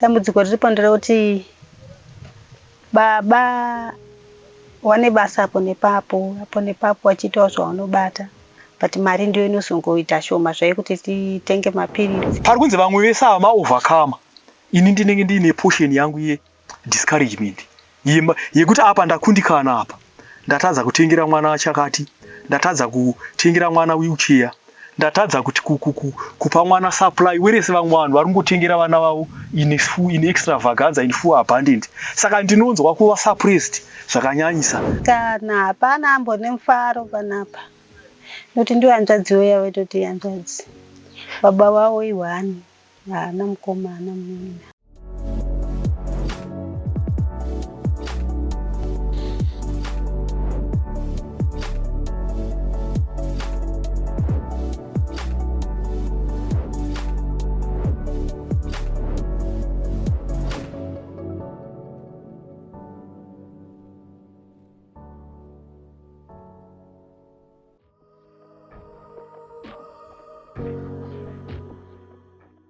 Dambudziko riripo nderekuti baba wane basa apo nepapo apo nepapo wachiitawo zvaunobata but mari ndiyo inozongoita shoma zvayo kuti titenge mapiritsi. Pari kunzi vamwe vese ava maovercomer ini ndinenge ndiine portion yangu ye discouragement yekuti apa ndakundikana apa ndatadza kutengera mwana chakati ndatadza kutengera mwana wheelchair ndatadza kuti kupa mwana supply werese vamwe vanhu vari kungotengera vana vavo in full in extravaganza in full abundant saka ndinonzwa kuva suppressed zvakanyanyisa kana hapana ambone mufaro panapa nokuti ndiyo hanzvadzi yoya vaitoti hanzvadzi baba vavo ihwani haana mukoma haana munin'ina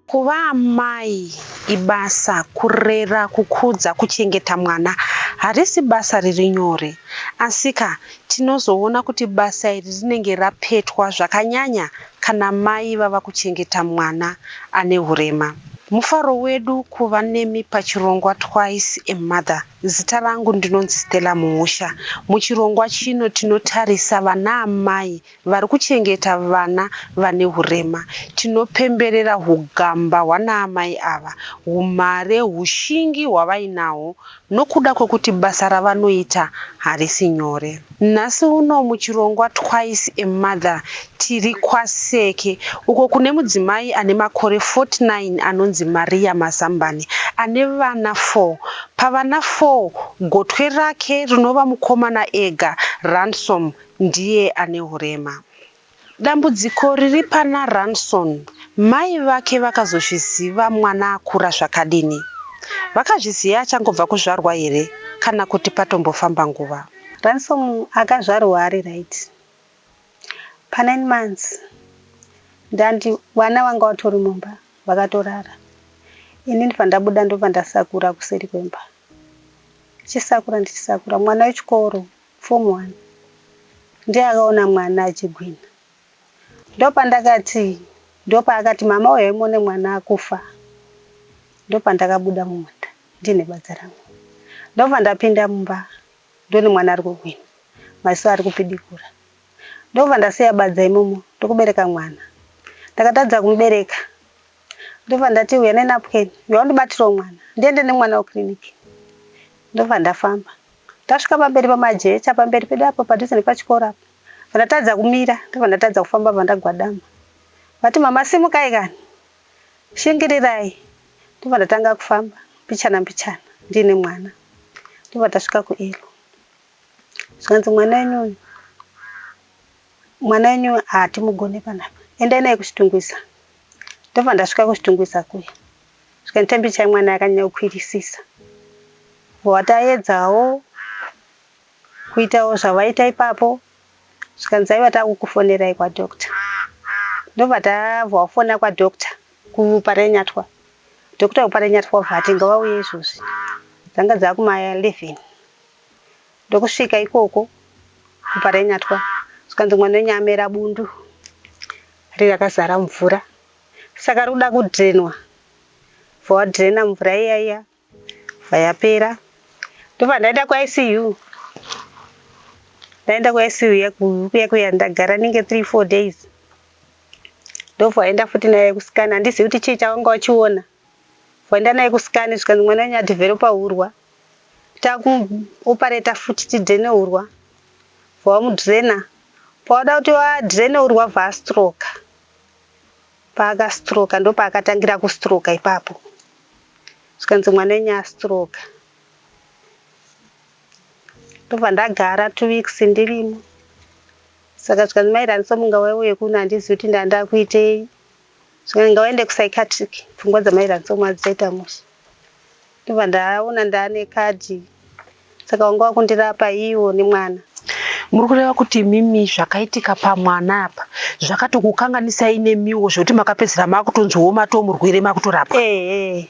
Kuva amai ibasa, kurera, kukudza, kuchengeta mwana harisi basa riri nyore. Asika, tinozoona kuti basa iri rinenge rapetwa zvakanyanya kana mai vava kuchengeta mwana ane hurema. Mufaro wedu kuva nemi pachirongwa Twice a Mother. Zita rangu ndinonzi Stella Muusha. Muchirongwa chino tinotarisa vanaamai vari kuchengeta vana vane hurema. Tinopemberera hugamba hwanaamai ava, humhare, hushingi hwavainahwo nokuda kwekuti basa ravanoita harisi nyore. Nhasi uno muchirongwa Twice a Mother tiri kwaSeke uko kune mudzimai ane makore 49 anonzi Maria Mazambani ane vana 4. Pavana 4, gotwe rake rinova mukomana ega, Ransom, ndiye ane hurema. Dambudziko riri pana Ranson, mai vake vakazozviziva mwana akura zvakadini? Vakazviziva achangobva kuzvarwa here kana kuti patombofamba nguva? Ransom akazvarwa ari right pa 9 months ndandi vana vanga vatori mumba vakatorara ini ndibva ndabuda ndobva ndasakura kuseri kwemba ndichisakura ndichisakura mwana wechikoro Form one ndiye akaona mwana achigwina ndopandakati ndopaakati mama uyai muone mwana akufa ndopandakabuda mumunda ndine badza rangu ndobva ndapinda mumba ndone mwana ari kugwina maziso ari kupidikura ndobva ndasiya badza imomo ndokubereka mwana ndakatadza kumubereka ndobva ndati uya nenapukeni uya undibatirawo mwana ndiende nemwana kuclinic ndobva ndafamba Tasvika pamberi pamajecha pamberi pedu apo padhuze nepachikoro apo ndatadza kumira ndobva ndatadza kufamba bva ndagwadama vati mama simukai kani shingirirai ndobva ndatanga kufamba mbichana mbichana ndiine mwana ndobva tasvika kuelo zvikanzi mwana wenyu uyu mwana wenyu hatimugone panapa endai naye kuchitungwiza ndobva ndasvika kuchitungwiza kuya zvikanzi tembicha yemwana yakanyanya kukwirisisa Wataedzawo kuitawo zvavaita ipapo zvikanzi aiwa takukufonerai kwadoctor ndobva tabva wafona kwadoctor kuParenyatwa doctor wekuParenyatwa obva ati ngavauye izvozvi dzanga dzakuma 11 ndokusvika ikoko kuParenyatwa zvikanzi mwana wenyu amera bundu rirakazara mvura saka rikuda kudrenwa bva wadrena mvura iya iya bva yapera ndobva ndaenda kuICU ndaenda kuICU kuya kuya ndagara nenge 3 4 days ndobva waenda futi naye kusikani handizivi kuti chii chawanga wachiona waenda naye kusikani zvikanzi mwana wenyu adhivheropa hurwa takuopareta futi tidrene hurwa bva wamudrena pawada kuti wadrene hurwa bva astroka Paakastroka ndopaakatangira kustroka ipapo zvikanzi mwana wenyu astroka ndobva ndagara two weeks ndirimo saka zvikanzi mai Ransom ngavauye kuno handizivi kuti ndandakuitei zvikanzi ngavaende kupsychiatric pfungwa dzamai Ransom hadzichaita mushe Ndobva ndaona ndaane kadhi saka wanga wakundirapa iwo nemwana. Muri kureva kuti imimi zvakaitika pamwana apa zvakatokukanganisai nemiwo zvekuti makapedzisira makutonziwo matoo murwere makutorapwa? Ehe.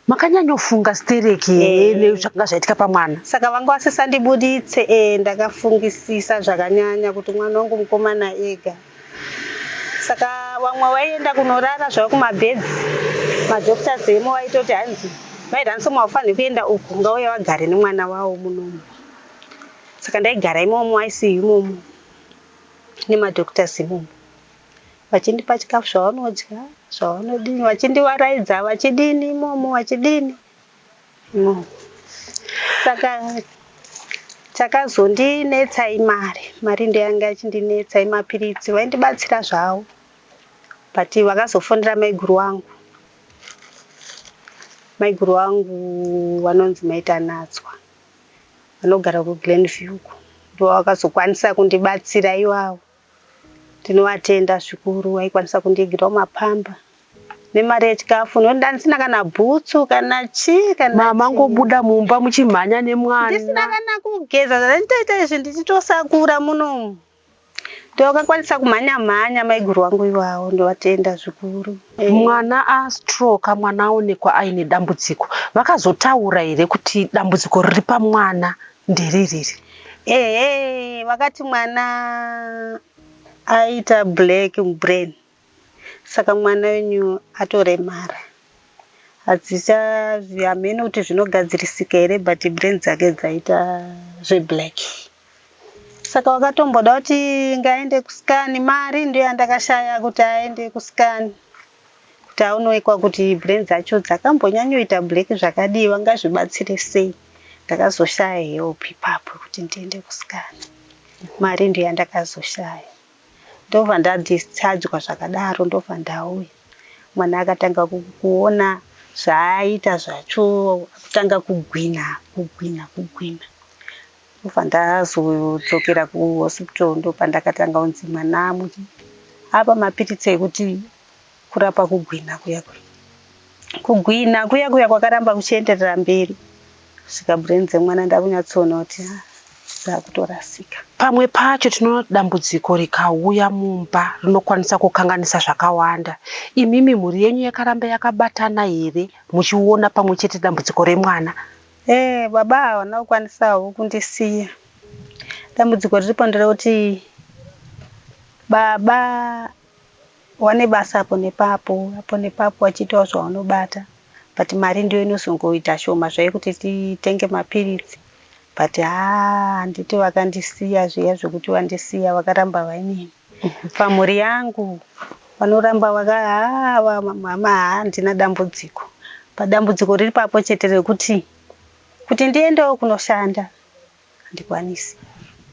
Makanyanyofunga stereki here nezvakanga zvaitika pamwana? Saka vanga vasisandibuditse eh, ndakafungisisa zvakanyanya kuti mwana wangu mukomana ega. Saka vamwe vaienda kunorara zvavo kumabhedzi, madoctors emo vaitoti hanzi mai Ransom haufaniri kuenda uku, ngauye vagare nemwana wavo munomu. Saka ndaigara imomo ICU imomo nemadoctors imomo. Vachindipa chikafu zvavanodya zvavanodini vachindivaraidza vachidini imomo vachidini imomo. Saka chakazondinetsa imari, mari ndiyo yanga ichindinetsa yemapiritsi vaindibatsira zvavo but vakazofonera maiguru vangu, maiguru vangu vanonzi mai Tanatswa vanogara kuGlen View uko ndovakazokwanisa kundibatsira ivavo. Ndinovatenda zvikuru vaikwanisa kundiigirawo mapamba nemari yechikafu nekuti ndandisina kana bhutsu kana chii kana Mamangobuda mumba muchimhanya nemwana. Ndisina kana kugeza zvanditoita izvi ndichitosakura munomu. Ndokakwanisa kumhanya mhanya maiguru vangu ivavo ndovatenda zvikuru. Mwana astroka mwana aonekwa aine dambudziko vakazotaura here kuti dambudziko riri pamwana ndeririri? Ehe vakati mwana aita black mubrain saka mwana wenyu atoremara hadzicha hameno kuti zvinogadzirisika here but brain dzake dzaita zveblack saka vakatomboda kuti ngaende kuscan mari ndiyo yandakashaya kuti aende kuscan kuti aonoekwa kuti brain dzacho dzakambonyanyoita black zvakadii vangazvibatsire sei ndakazoshaya help ipapo kuti ndiende kuscan mari ndiyo yandakazoshaya ndobva ndadischargwa zvakadaro ndobva ndauya mwana akatanga kuona zvaaita zvacho kutanga kugwina kugwina kugwina ndobva ndazodzokera kuhospital ndopandakatanga kunzi mwana apa mapiritsi ekuti kurapa kugwina kuya kuya kugwina kuya kuya kwakaramba kuchienderera mberi kusvika brain dzemwana ndakunyatsoona kuti dzakutorasika. Pamwe pacho tinoona kuti dambudziko rikauya mumba rinokwanisa kukanganisa zvakawanda. Imimi mhuri yenyu yakaramba yakabatana here muchiona pamwe chete dambudziko remwana? Eh, baba havana kukwanisawo kundisiya. Dambudziko riripo nderekuti baba wane basa apo nepapo apo nepapo vachiitawo zvavanobata but mari ndiyo inozongoita shoma zvayo kuti titenge mapiritsi but haa handiti vakandisiya zviya zvekuti vandisiya vakaramba vainini pamhuri yangu vanoramba vaka haa mama haa handina dambudziko padambudziko riri papo chete rekuti kuti ndiendewo kunoshanda handikwanisi.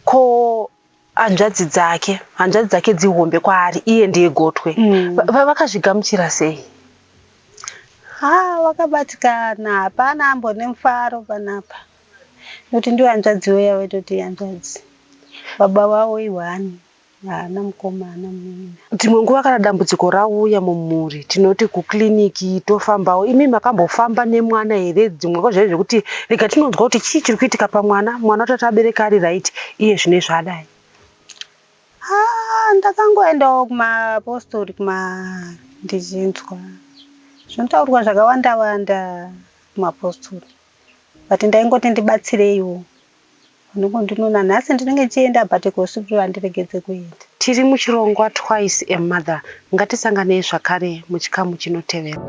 Ko hanzvadzi dzake hanzvadzi dzake dzihombe kwaari iye ndiye gotwe vakazvigamuchira sei? Haa vakabatikana hapana ambone mufaro panapa nekuti ndiyo hanzvadzi yavaitoti hanzvadzi baba vavo ihwani haana mukoma haana munin'ina. Dzimwe nguva kana dambudziko rauya mumhuri tinoti kukliniki tofambawo. Imi makambofamba nemwana here dzimwe nguva zvaizvo zvekuti rega tinonzwa kuti chii chiri kuitika pamwana mwana tati abereka ari right iye zvino zvadai? Haa ndakangoendawo kumapostori kuma ndichinzwa zvinotaurwa zvakawanda wanda kumapostori but ndaingoti ndibatsireiwo ndinongondiona nhasi ndinenge ndichienda but kuhospital handiregedze kuenda. Tiri muchirongwa Twice a Mother. Ngatisanganei zvakare muchikamu chinotevera.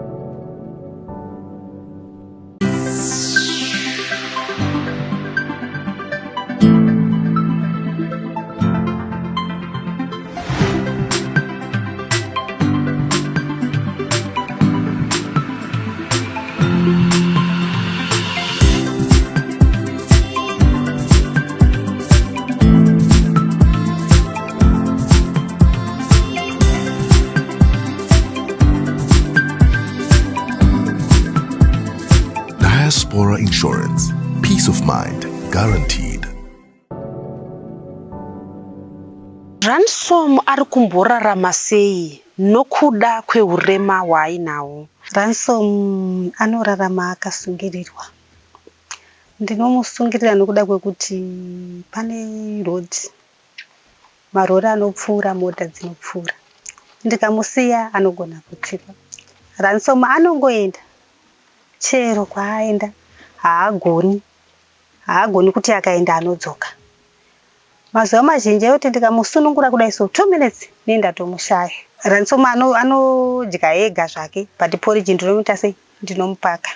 Diaspora Insurance. Peace of mind guaranteed. Ransom ari kumborarama sei nokuda kweurema hwaainahwo? Ransom anorarama akasungirirwa. Ndinomusungirira nokuda kwekuti pane road, marori anopfuura, mota dzinopfuura. Ndikamusiya anogona kutsikwa. Ransom anongoenda. Chero kwaaenda haagoni, haagoni kuti akaenda anodzoka. Mazuva mazhinji ekuti ndikamusunungura kudai so 2 minutes nei ndatomushaya. Ransom anodya ega zvake but porridge ndinomuita sei ndinomupaka.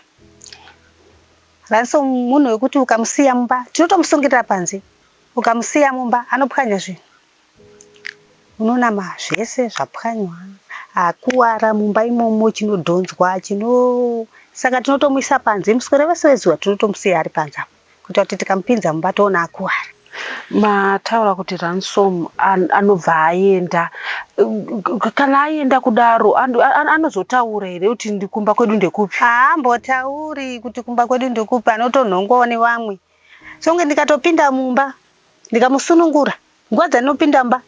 Ransom munhu wekuti ukamusiya mumba tinotomusungirira panze. Ukamusiya mumba anopwanya zvinhu. Unoona zvese zvapwanywa akuwara mumba imomo chinodhonzwa chino saka tinotomuisa panze muswere wese wezuva tinotomusiya ari panze apo kuitira kuti tikamupinza mumba toona akuwara. Mataura kuti Ransom anobva aenda. Kana aenda kudaro anozotaura here kuti kumba kwedu ndekupi? Haambotauri kuti kumba kwedu ndekupi, anotonhongwawo nevamwe. Songe ndikatopinda mumba ndikamusunungura, nguva dzandinopinda mumba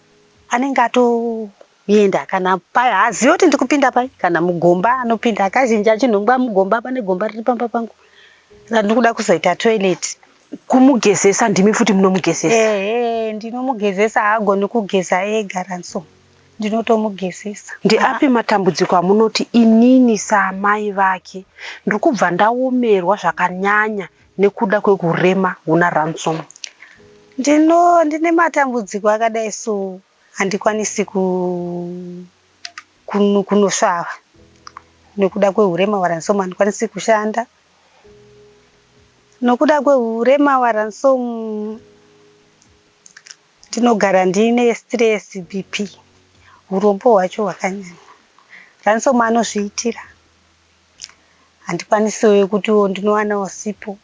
anenge atoenda kana pai haazivi kuti ndikupinda pai kana mugomba anopinda kazhinji achinhongwa mugomba pane gomba riri pamba pangu randiri kuzoita toilet. Kumugezesa ndimi futi munomugezesa? Ehe, ndinomugezesa haagoni kugeza ega Ransom. Ndinotomugezesa. Ndeapi matambudziko amunoti inini saamai vake ndiri kubva ndaomerwa zvakanyanya nekuda kwekurema huna Ransom? Ndine matambudziko akadai so handikwanisi kunosvava nekuda kwehurema hwaRansom handikwanisi kushanda. Nokuda kwehurema hwaRansom ndinogara ndiine stress BP. Urombo hwacho hwakanyanya. Ransom anozviitira. Handikwanisiwo kutiwo ndinowanawo sipo.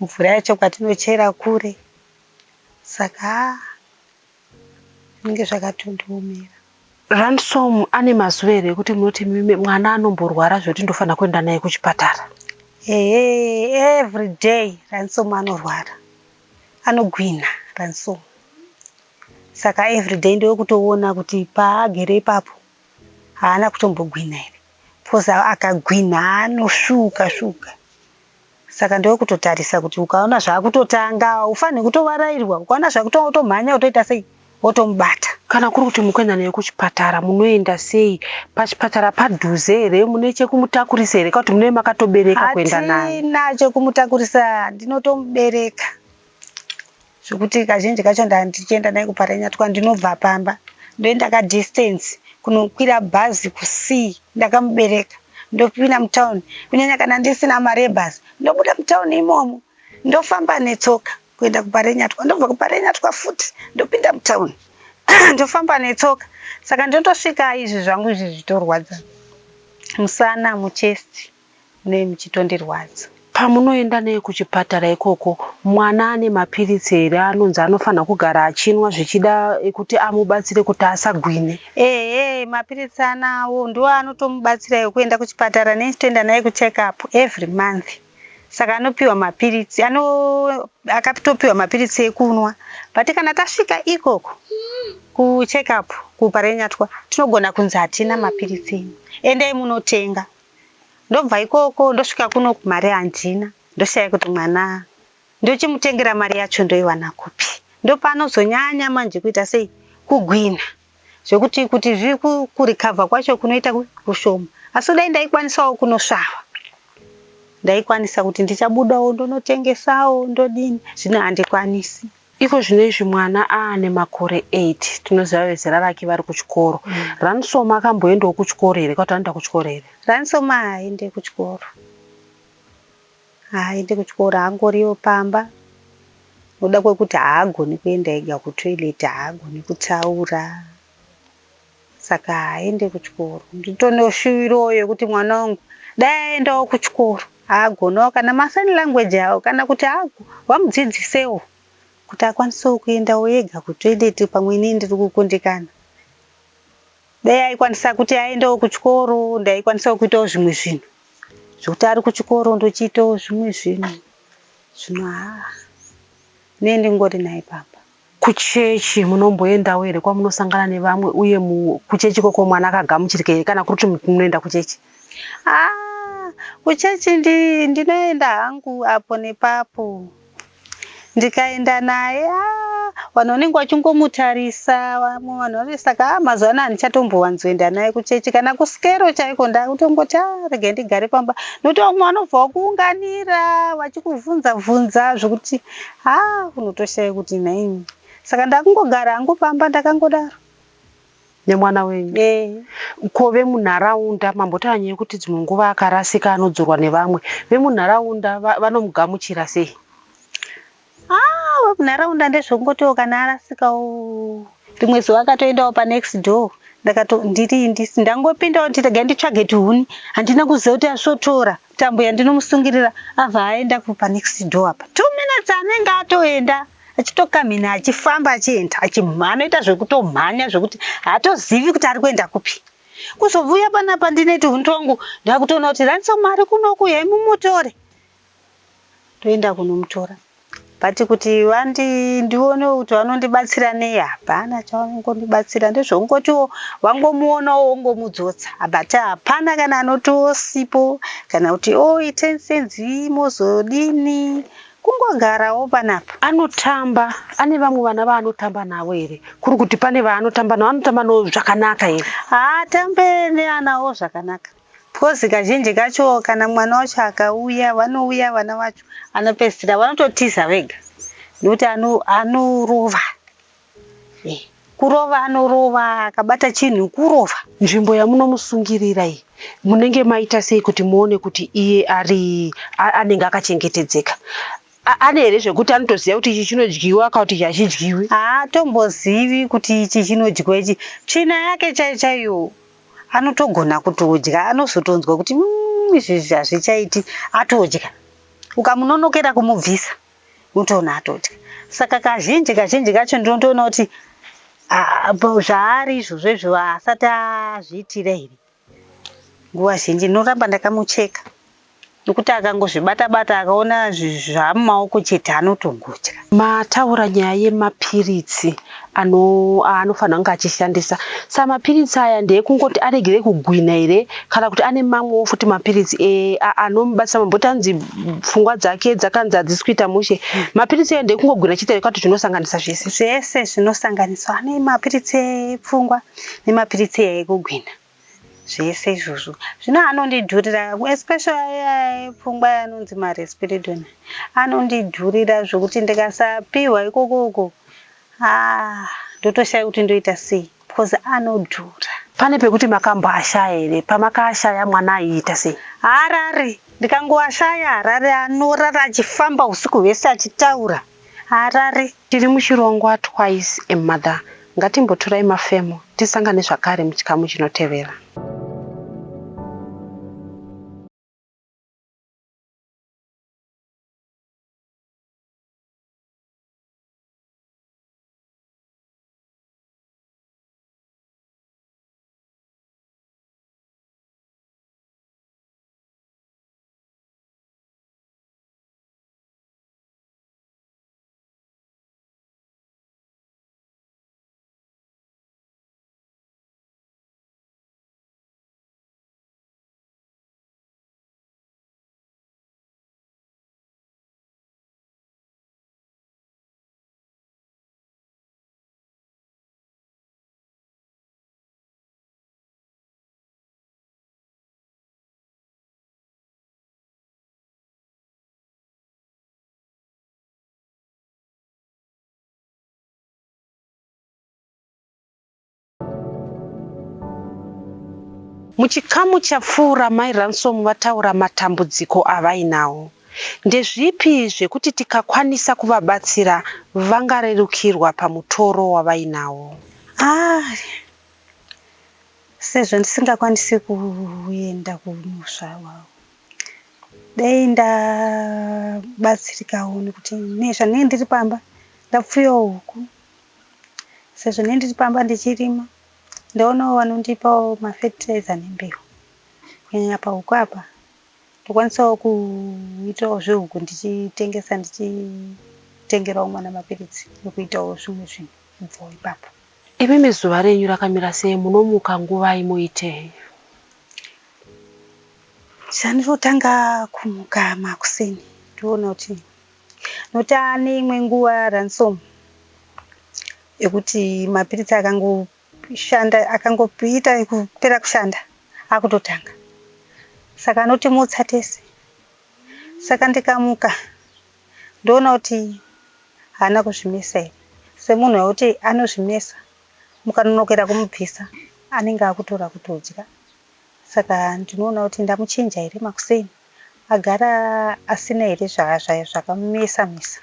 Mvura yacho kwatinochera kure. Saka zvinenge zvakatondiomera. Ransom ane mazuva here ekuti munoti mwana anomborwara zvekuti ndofanira kuenda naye kuchipatara? Ehe, every day Ransom anorwara. Anogwina Ransom. Saka every day ndokutoona kuti paagere ipapo haana kutombogwina here. Because akagwina anosvuuka svuuka. Saka ndokutotarisa kuti ukaona zvakutotanga haufaniri kutovarairwa. Ukaona zvakutanga wotomhanya wotoita sei wotomubata. Kana kuri kuti mukuenda naye kuchipatara munoenda sei? Pachipatara padhuze here? Mune chekumutakurisa here kana kuti munenge makatobereka kuenda naye? Hatina chekumutakurisa, ndinotomubereka. Zvekuti kazhinji kacho ndichienda naye kuParirenyatwa ndinobva pamba ndoenda kadistance kunokwira bhazi kuC ndakamubereka. Ndopinda mutauni kunyanya kana ndisina mari yebhazi ndobuda mutauni imomo ndofamba netsoka kuenda kuParirenyatwa ndobva kuParirenyatwa futi ndopinda mutauni ndofamba netsoka. Saka ndinotosvika izvi zvangu izvi zvichitorwadza musana muchest munenge muchitondirwadza. Pamunoenda naye kuchipatara ikoko mwana ane mapiritsi here anonzi anofanira kugara achinwa zvichida ekuti amubatsire kuti asagwine? Ehe, mapiritsi anawo ndiwo anotomubatsira ekuenda kuchipatara nechitoenda naye kucheck up every month. Saka anopiwa mapiritsi, akatopiwa mapiritsi ekunwa. But kana tasvika ikoko kucheck up kuParirenyatwa tinogona kunzi hatina mapiritsi enyu. Endai munotenga. Ndobva ikoko ndosvika kuno mari handina. Ndoshaya kuti mwana ndochimutengera mari yacho ndoiwana kupi. Ndopaanozonyanya manje kuita sei kugwina. Zvekuti kuti kurecover kwacho kunoita kushoma. Asi dai ndaikwanisawo kunosvava. Ndaikwanisa kuti ndichabudawo ndonotengesawo ndodini. Zvino handikwanisi. Iko zvino izvi mwana aane makore 8 tinoziva vezera rake vari kuchikoro. Ransom akamboendawo kuchikoro here kana kuti anoenda kuchikoro here? Ransom haaende kuchikoro. Haaendi kuchikoro angoriwo pamba. Nokuda kwekuti haagoni kuenda ega kutoilet, haagoni kutaura. Saka haaendi kuchikoro. Nditonoshuwirawo yekuti mwana wangu dai aendawo kuchikoro. Agonawo kana masign language awo kana kuti vamudzidzisewo kuti akwanisewo kuendawo ega kutoilet pamwe inini ndiri kukundikana. Dai aikwanisa kuti aendewo kuchikoro ndaikwanisawo kuitawo zvimwe zvinhu. Zvekuti ari kuchikoro ndochiitawo zvimwe zvinhu. Zvino haa ndinenge ndingori naye pamba. Kuchechi munomboendawo here kwamunosangana nevamwe uye kuchechi ikoko mwana akagamuchirika here kana kuri kuti munoenda kuchechi? Ah, kuchechi ndinoenda hangu apo nepapo. Ndikaenda naye ah, Vanhu vanenge vachingomutarisa, vamwe vanhu vane saka ah, mazuva ano handichatombowanzoenda naye kuchechi kana kusikero chaiko, ndakutongoti ah, regai ndigare pamba nokuti vamwe vanobva vakuunganira vachikubvunza bvunza zvekuti ah, unotoshaya kuti nhaimi. Saka ndakungogara hangu pamba ndakangodaro. Nemwana wenyu? Eh. Ko vemunharaunda, mambotaura nyaya yekuti dzimwe nguva akarasika anodzorwa nevamwe. Vemunharaunda vanomugamuchira sei? Ah, vemunharaunda ndezvekungotiwo kana arasikawo rimwe zuva akatoendawo panext door ndakato ndiri ndisi ndangopindawo nditi regai nditsvage tuhuni handina kuziva kuti asvotora tambo yandinomusungirira abva aenda panext door apa 2 minutes anenge atoenda achitokamhina achifamba achienda anoita zvekutomhanya zvekuti haatozivi kuti ari kuenda kupi. Kuzovuya panapa ndine tuhuni twangu ndakutoona kuti Ransom ari kunoku uyai mumutore. Ndoenda kunomutora but kuti vandi ndione kuti vanondibatsira nei hapana chavanongondibatsira ndezvekungotiwo vangomuonawo wongomudzotsa but hapana kana anotiwo sipo kana kuti oh 10 cents mozodini Kungogarawo panapa. Anotamba ane vamwe vana vaanotamba navo here? Kuri kuti pane vaanotamba navo, anotamba navo zvakanaka here? Haatambe neanawo zvakanaka because kazhinji kacho kana mwana wacho akauya vanouya vana vacho anopedzisira vanototiza vega nekuti anorova Eh, kurova anorova akabata chinhu kurova. Nzvimbo yamunomusungirira iyi munenge maita sei kuti muone kuti iye ari anenge akachengetedzeka? Ane here zvekuti anotoziva kuti ichi chinodyiwa kana kuti ichi hachidyiwi? Haatombozivi kuti ichi chinodyiwa ichi. Tsvina yake chaiyo chaiyo anotogona kutodya anozotonzwa kuti mm, izvi hazvichaiti atodya. Ukamunonokera kumubvisa unotoona atotya saka kazhinji kazhinji kacho ndinotoona kuti zvaari izvozvo izvo asati azviitira here nguva zhinji ndinoramba ndakamucheka nokuti akangozvibata bata akaona zvamumaoko chete anotongotya. Mataura nyaya yemapiritsi aanofanira kunge achishandisa. Saka mapiritsi aya ndeekungoti aregere kugwinha here kana kuti ane mamwewo futi mapiritsi e, anomubatsira mamboti anzi pfungwa dzake dzakanzi hadzisi kuita mushe. Mapiritsi aya ndeekungogwinha chete here kana kuti zvinosanganisa zvese? Zvese zvinosanganiswa. Ane mapiritsi epfungwa nemapiritsi ekugwinha. Zvese izvozvo. Zvino anondidhurira especially aya epfungwa aya anonzi maRisperidone. Anondidhurira zvekuti ndikasapihwa ikoko uko Haa ndotoshaya kuti ndoita sei because anodhura. Pane pekuti makamboashaya here? Pamakaashaya mwana aiita sei? Haarari, ndikangoashaya haarari anorara achifamba usiku hwese achitaura. Haarari. Tiri muchirongwa Twice a Mother. Ngatimbotorai mafemo tisangane zvakare muchikamu chinotevera. Muchikamu chapfuura Mai Ransom vataura matambudziko avainawo. Ndezvipi zvekuti tikakwanisa kuvabatsira vangarerukirwa pamutoro wavainawo? Ah, sezvo ndisingakwanisi kuenda kumusha wavo, dai ndabatsirikawo nekuti nezvandinenge ndiri pamba ndapfuyawo huku. Sezvo ndinenge ndiri pamba ndichirima, ndaonawo vanondipawo mafertilizer nembeu. Kunyanya pahuku apa Ndokwanisawo kuitawo zvehuku ndichitengesa ndichitengerawo mwana mapiritsi nekuitawo zvimwe zvinhu kubvawo ipapo. Imimi zuva renyu rakamira sei munomuka nguvai moitei? Chandinotanga kumuka makuseni ndoona kuti nokuti ane imwe nguva ransom. ekuti mapiritsi akangoshanda, akangoita kupera kushanda akutotanga. Saka anotimutsa tese. Saka ndikamuka ndoona kuti haana kuzvimesa here. Semunhu wekuti anozvimesa, mukanonokera kumubvisa anenge akutora kutodya. Saka ndinoona kuti ndamuchinja here makuseni, agara asina here zvakamumesa mesa.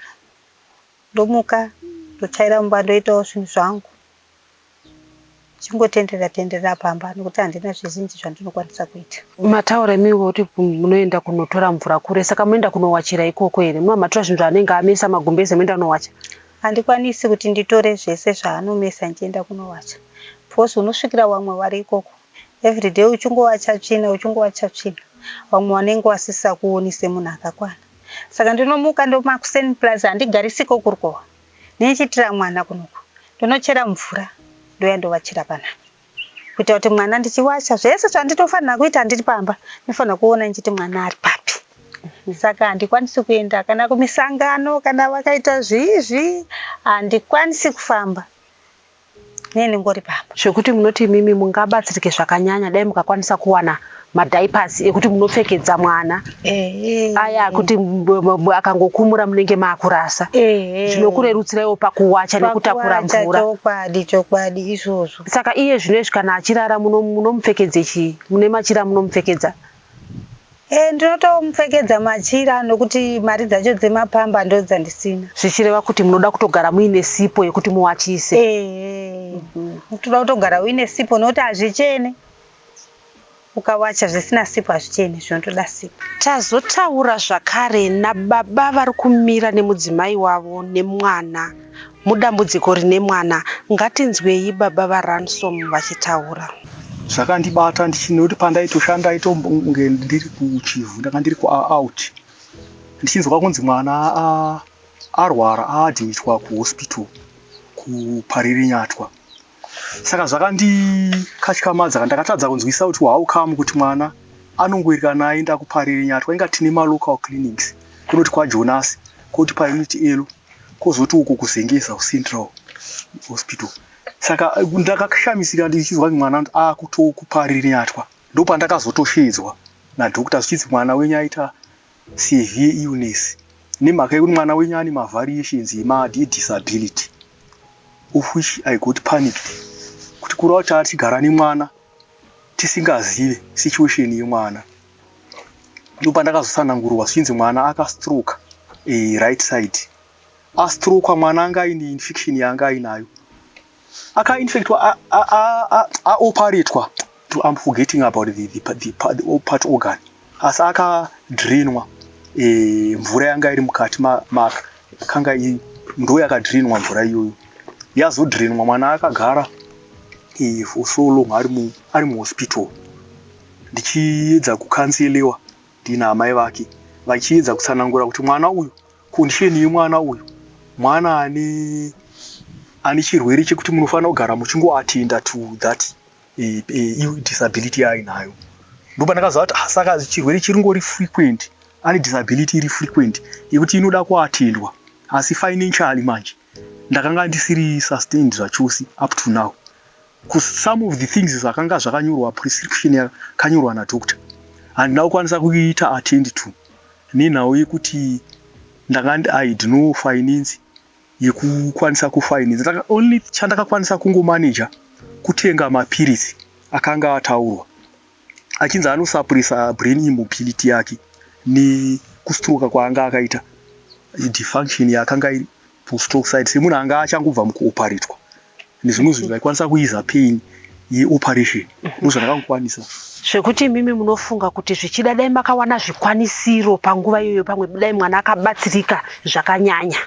Ndomuka ndotsvaira mumba ndoitawo zvinhu zvangu. Chingotenderera tenderera pamba nekuti handina zvizhinji zvandinokwanisa kuita. Mataura imi kuti munoenda kunotora mvura kure, saka munoenda kunowachira ikoko here? Munobva matora zvinhu zvaanenge amesa, magumbeze, moenda kunowacha? Handikwanisi kuti nditore zvese zvaanomesa ndichienda kunowacha because unosvikira vamwe vari ikoko. Everyday uchingowacha tsvina uchingowacha tsvina, vamwe vanenge vasisakuoni semunhu akakwana. Saka ndinomuka ndomakuseni plus handigarisiko kurikowa. Ndichiitira mwana kunoku ndonochera mvura ndouya ndovachira panapa kuita kuti mwana ndichiwacha zvese zvandinofanira kuita ndiri pamba ndinofanira kuona ndichiti mwana ari papi. Saka handikwanisi kuenda kana kumisangano kana vakaita zvii zvii handikwanisi kufamba. Nei ndingori pamba. Zvekuti munoti imimi mungabatsirike zvakanyanya dai mukakwanisa kuwana madiapers ekuti munopfekedza mwana aya akuti akangokumura munenge maakurasa, zvinokurerutsiraiwo pakuwacha nekutakura mvura. Chokwadi, chokwadi izvozvo. Saka iye zvino izvi kana achirara munomupfekedze chii? Mune machira amunomupfekedza? Eh, ndinotomupfekedza machira nokuti mari dzacho dzemapamba ndodzandisina. Zvichireva kuti munoda kutogara muine sipo yekuti muwachise? Eh, unotoda kutogara uine sipo nokuti hazvichene. Ukawacha zvisina sipo hazvichene, zvinotoda sipo. Tazotaura zvakare nababa vari kumira nemudzimai wavo nemwana mudambudziko rine mwana. Ngatinzwei baba vaRansom vachitaura. Zvakandibata nekuti pandaitoshanda ndaitombonge ndiri kuChivhu, ndanga ndiri kuout ndichinzwa kunzi mwana arwara aadhimitwa kuhospital kuParirenyatwa. Saka zvakandikatyamadza ndakatadza kunzwisisa kuti how come kuti mwana anongoerekana aenda kuParirenyatwa. Inga tine malocal clinics kunoti kwaJonasi, koti paUnit L, kozoti uko kuZengeza kuCentral Hospital. Saka ndakashamisika ndichinzwa kuti mwana akutokuParirenyatwa. Ndopandakazotosheedzwa nadoctor zvichinzi mwana wenyu aita severe illness nemhaka yekuti mwana wenyu ane mavariations edisability, of which I got panicked kuti kureva kuti tachigara nemwana tisingazive situation yemwana. Ndopandakazotsanangurwa zvichinzi mwana akastroke right side. Astrokwa mwana anga aine infection yaanga ainayo, akainfectwa, aoparetwa. I'm forgetting about the part organ, asi akadrainwa mvura yanga iri mukati makanga ndo yakadrainwa mvura iyoyo. Yazodrainwa, mwana akagara for so long ari muhospital, ndichiedza kucounseliwa ndina amai vake vachiedza kutsanangura kuti mwana uyu, condition yemwana uyu, mwana ane chirwere chekuti munofanira kugara muchingoattenda to that disability yaainayo. Ndopandakaziva kuti ah, saka chirwere chiringori frequent, ane disability iri frequent yekuti inoda kuattendwa. Asi financially manje ndakanga ndisiri sustained zvachose up to now. Some of the things zvakanga zvakanyorwa, prescription yakanyorwa nadoctor, handina kukwanisa kuita attend to nenhau yekuti ndanga I had no finance yekukwanisa kufinance. Only chandakakwanisa kungomaneja kutenga mapiritsi akanga ataurwa achinzi anosuppressa brain immobility yake nekustroka kwaanga akaita, dysfunction yaakanga iri kustroke side, semunhu anga achangobva mukuoparetwa nezvimwe zvinhu zvaikwanisa kueasa pain yeoperation. Ndozvandakangokwanisa. Zvekuti imimi munofunga kuti zvichida dai makawana zvikwanisiro panguva iyoyo, pamwe dai mwana akabatsirika zvakanyanya?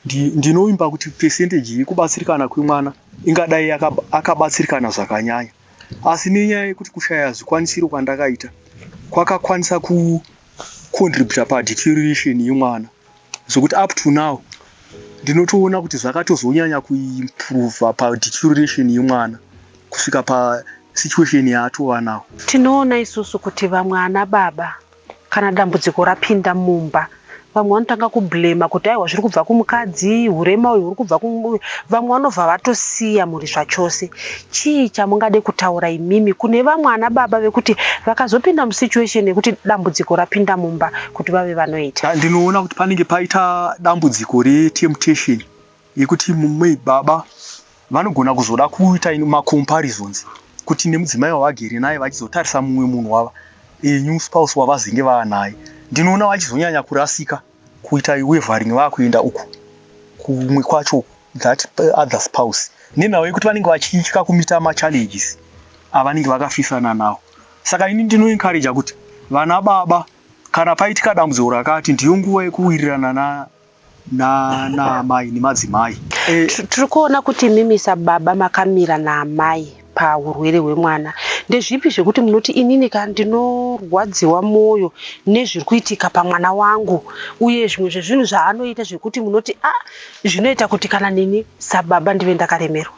Ndinovimba kuti percentage yekubatsirikana kwemwana ingadai akabatsirikana zvakanyanya, asi nenyaya yekuti kushaya zvikwanisiro kwandakaita kwakakwanisa kucontributa padeterioration yemwana, zvokuti up to now ndinotoona kuti zvakatozonyanya kuimprova padeterioration yemwana kusvika pasituation yaatova nawo. Tinoona isusu kuti vamwe ana baba, kana dambudziko rapinda mumba, Vamwe vanotanga kublema kuti aiwa zviri kubva kumukadzi, hurema uyu huri kubva ku vamwe vanobva vatosiya mhuri zvachose. Chii chamungade kutaura imimi kune vamwe ana baba vekuti vakazopinda musituation yekuti dambudziko rapinda mumba kuti vave vanoita? Ndinoona kuti panenge paita dambudziko retemptation yekuti mumwe baba vanogona kuzoda kuita macomparisons kuti nemudzimai wavagere naye vachizotarisa mumwe munhu wava new spouse wavazenge vaanaye. Ndinoona vachizonyanya kurasika kuita wavering vakuenda uku kumwe kwacho, that other spouse, nenhau yekuti vanenge vachitya kumeeta machallenges avanenge vakafisana nawo. Saka ini ndinoencouragea kuti vana baba, kana paitika dambudziko rakati, ndiyo nguva yekuwirirana naamai nemadzimai. Tiri kuona kuti imimi sababa makamira naamai paurwere hwemwana. Ndezvipi zvekuti munoti, "Inini ka ndinorwadziwa mwoyo nezviri kuitika pamwana wangu," uye zvimwe zvezvinhu zvaanoita zvekuti munoti, "A, zvinoita kuti kana neni sababa ndive ndakaremerwa"?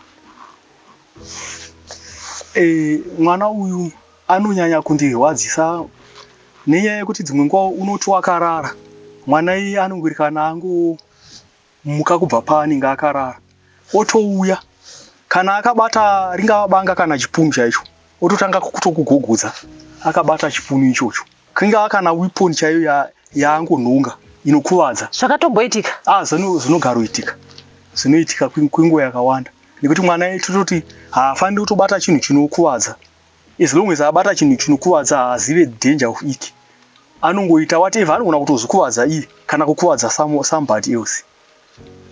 Mwana uyu anonyanya kundirwadzisa nenyaya yekuti dzimwe nguva unoti wakarara, mwana iye anongori kana angomuka kubva paanenge akarara, otouya kana akabata ringava banga kana chipunu chaicho, ototanga kutokugogodza akabata chipunu ichocho, kingava kana weapon chaiyo yaangonhonga inokuvadza. Zvakatomboitika? Ah, zvinogaroitika, zvinoitika kwenguva yakawanda, nekuti mwana tototi haafaniri kutobata chinhu chinokuvadza. As long as abata chinhu chinokuvadza, haazive danger of it, anongoita whatever, anogona kutozvikuvadza iye kana kukuvadza somebody else.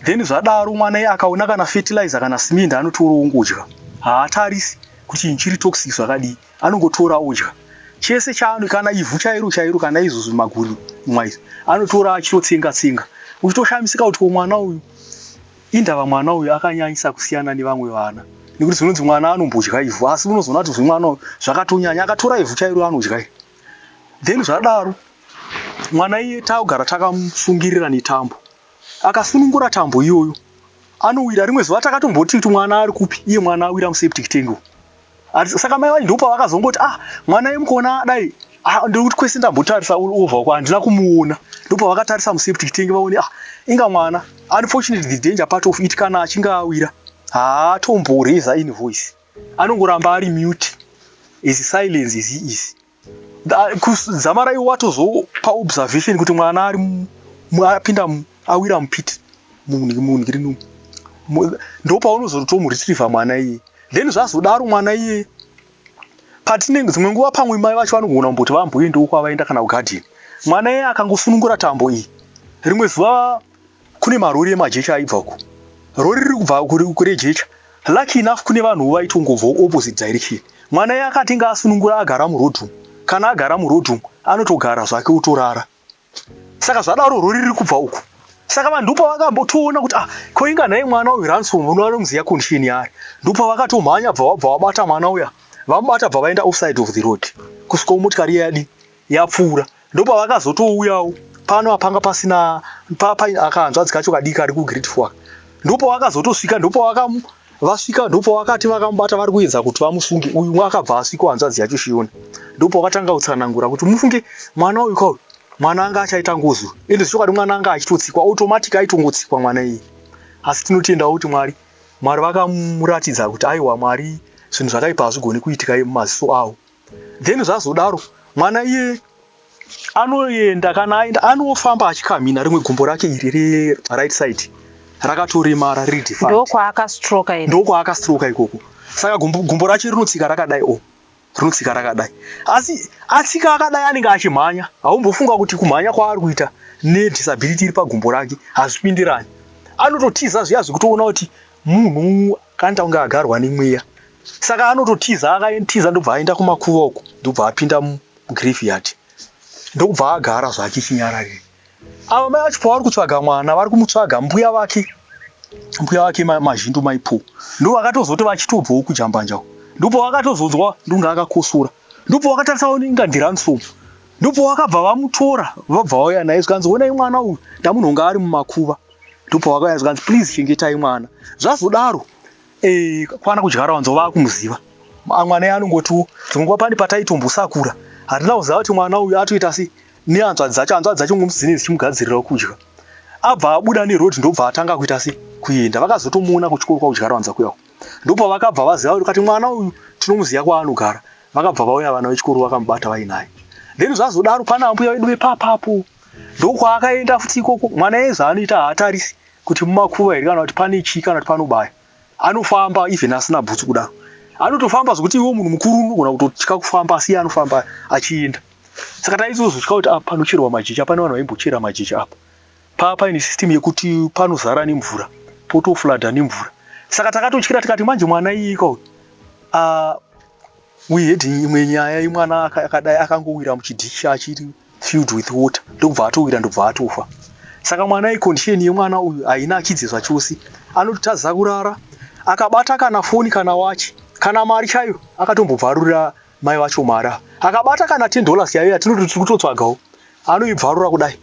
Then zvadaro, mwana iye akaona kana fertilizer kana cement, anotora ongodya. Haatarisi kuti chinhu chiri toxic zvakadii, anongotora odya chese chaano, kana ivhu chairo chairo, kana izvozvo maguri mwa izvi, anotora achitotsenga tsenga, uchitoshamisika kuti ko mwana uyu indava, mwana uyu akanyanyisa kusiyana nevamwe vana, nekuti zvinonzi mwana anombodya ivhu, asi unozoona kuti zvemwana uyu zvakatonyanya, akatora ivhu chairo anodya. Then zvadaro, mwana iye takugara takamusungirira netambo. Akasunungura tambo iyoyo, anowira. Rimwe zuva takatomboti kuti mwana ari kupi, iye mwana awira museptic tank. Saka mai vacho ndopavakazongoti, "Ah, mwana yemukuona adai, ah, ndikuti kwese ndambotarisa all over uko handina kumuona." Ndopavakatarisa museptic tank vaone, ah, inga mwana. Unfortunately, the danger part of it, kana achinge awira, haatomboraisa any voice, anongoramba ari mute, as silence as he is. Dzamara iwo watozopa observation kuti mwana ari apinda, awira mupit munhikirinu, ndopaunozotomuretrieva mwana iye. Then zvazodaro, mwana iye patinenge dzimwe nguva pamwe mai vacho vanogona kumboti vamboendawo kwavaenda kana kugadheni, mwana iye akangosunungura tambo iyi. Rimwe zuva kune marori emajecha aibva uko, rori riri kubva kurejecha. Lucky enough, kune vanhu vaitongobvawo opposite direction. Mwana iye akati ngaasunungura, agara muroad umu. Kana agara muroad umu, anotogara zvake otorara. Saka zvadaro, rori riri kubva uku, saka vanhu ndopavakambotoona kuti, "Ah, ko inga nhai mwana uyu Ransom, vanomuziva condition yaari." Ndopavakatomhanya, bva vabva vabata mwana uya, vamubata, bva vaenda offside of the road kusvikawo motikari iya yadi yapfuura. Ndopavakazotouyawo pano apanga pasina akahanzvadzi kacho kadiki kari kugrade 4. Ndopavakazotosvika, ndopavakavasvika, ndopavakati vakamubata, vari kuedza kuti vamusunge. Uyu akabva asvika, hanzvadzi yacho Shiona, ndopavakatanga kutsanangura kuti mufunge mwana uyu kauyu, mwana anga achaita ngozi. Ende zvechokwadi mwana anga achitotsikwa automatic, aitongotsikwa mwana iye. Asi tinotendawo kuti Mwari vakamuratidza kuti aiwa, Mwari zvinhu zvakaipa hazvigoni kuitika mumaziso avo. Then zvazodaro, mwana iye anoenda, kana aenda anofamba achikamhina. Rimwe gumbo rake iri reright side rakatoremara, riri defunct. Ndokwaakastroka here? Ndokwaakastroka ikoko. Saka gumbo racho rinotsika rakadai, o rinotsika rakadai, asi atsika akadai anenge achimhanya. Haumbofunga kuti kumhanya kwaari kuita nedisability iri pagumbo rake hazvipindirani. Anototiza zviya zvekutoona kuti munhu kanoita kunge agarwa nemweya. Saka anototiza, akatiza ndobva aenda kumakuva uko, ndobva apinda mugraveyard, ndokubva agara zvake chinyararire. Ava mai vacho pavari kutsvaga mwana, vari kumutsvaga, mbuya vake Mazhindu Maipo ndo vakatozoti vachitobvawo kujambanja, ndopavakatozonzwa ndonge akakosora, ndopavakatarisa inga ndiRansom, ndopavakabva vamutora, vabva vauya naye, zvikanzi, "Onai mwana uyu, ndamunhonga ari mumakuva." Ndopavakauya, zvikanzi, "Please chengetai mwana." Zvazodaro, kwana kudyara wanzo vakumuziva mwana iye anongotiwo dzimwe nguva pane pataitombosakura, hatina kuziva kuti mwana uyu atoita sei. Nehanzvadzi dzacho, hanzvadzi dzacho ngomusi dzinenge dzichimugadzirirawo kudya. Abva abuda neroad ndobva atanga kuita se kuenda. Vakazotomuona kuchikoro kwakudyarawanza kuya uko. Ndopavakabva vaziva kuti mwana uyu tinomuziva kwaanogara. Vakabva vauya vana vechikoro vakamubata vainaye. Then zvazodaro pana ambuya vedu vepapapo. Ndokwaakaenda futi ikoko. Mwana iye zvaanoita haatarisi kuti mumakuva here kana kuti pane chii kana kuti panobaya. Anofamba even asina bhutsu kudaro. Anotofamba zvekuti iwe munhu mukuru unogona kutotya kufamba asi iye anofamba achienda. Saka taizozotya kuti apa panocherwa majecha pane vanhu vaimbochera majecha apa. Paa paine system yekuti panozara nemvura potoflooda nemvura. Saka takatotyira tikati manje mwana iyeka uyu uh, we had imwe nyaya yemwana akadai akangowira muchidhishi achiri filled with water ndokubva atowira ndobva atofa. Saka mwana iyi condition yemwana uyu hainakidze zvachose. Anototadza kurara akabata kana foni kana wachi kana mari chaiyo akatombobvarurira mai vacho mari ava. Akabata kana 10 dollars chaiyo yatinoti tiri kutotsvagawo anoibvarura kudai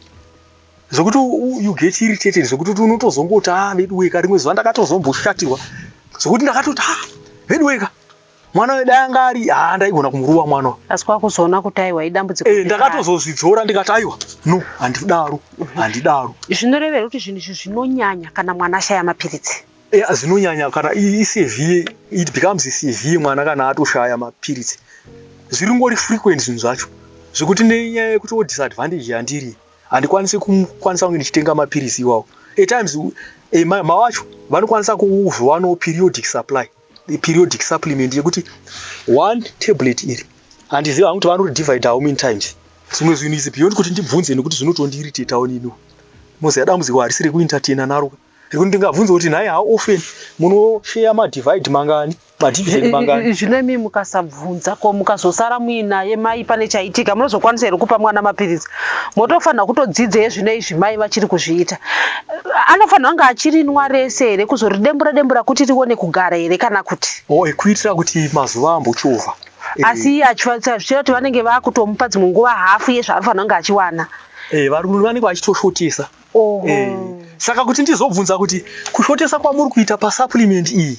zvekuti you get irritated zvekuti unotozongoti ah veduweka rimwe zuva ndakatozomboshatirwa zvekuti ndakatoti ah veduweka mwana wedu anga ari haa ndaigona kumuruva mwana uyu. Asi kwakuzoona kuti aiwa idambudziko. Eh, ndakatozozvidzora ndikati aiwa no handidaro handidaro. Zvinoreva here kuti zvinhu izvi zvinonyanya kana mwana ashaya mapiritsi? Yeah, zvinonyanya kana isevere it becomes severe mwana kana atoshaya mapiritsi. Zviringori frequent zvinhu zvacho zvekuti nenyaya yekuti wo disadvantage yandiri handikwanisi kukwanisa kunge ndichitenga mapiritsi iwawo. At times eh, mawacho vanokwanisa kuzowanawo periodic supply periodic supplement yekuti one tablet iri handizivi hangu kuti vanoridivide how many times zvimwe zvinhu is beyond kuti ndibvunze nekuti zvinotondiiritetawo niniwo moziva dambudziko harisi rekuentertaina naro rekuti ndingabvunze kuti nhai how often munosheya madivide mangani madividend mangani Zvino imi mukasabvunza ko mukazosara muinaye mai pane chaitika munozokwanisa here kupa mwana mapiritsi? Motofanira kutodzidza yezvino izvi mai vachiri kuzviita. Anofanira kunge achirinwa rese here kuzoridembura dembura kuti rione kugara here kana kuti? Oh, kuitira kuti mazuva ambochovha. Asi iye achifanira zvichireva kuti vanenge vakutomupa dzimwe nguva hafu yezvaanofanira kunge achiwana. Eh, vanenge vachitoshotesa. Oho. Eh, saka kuti ndizobvunza kuti kushotesa kwamuri kuita pasupplement iyi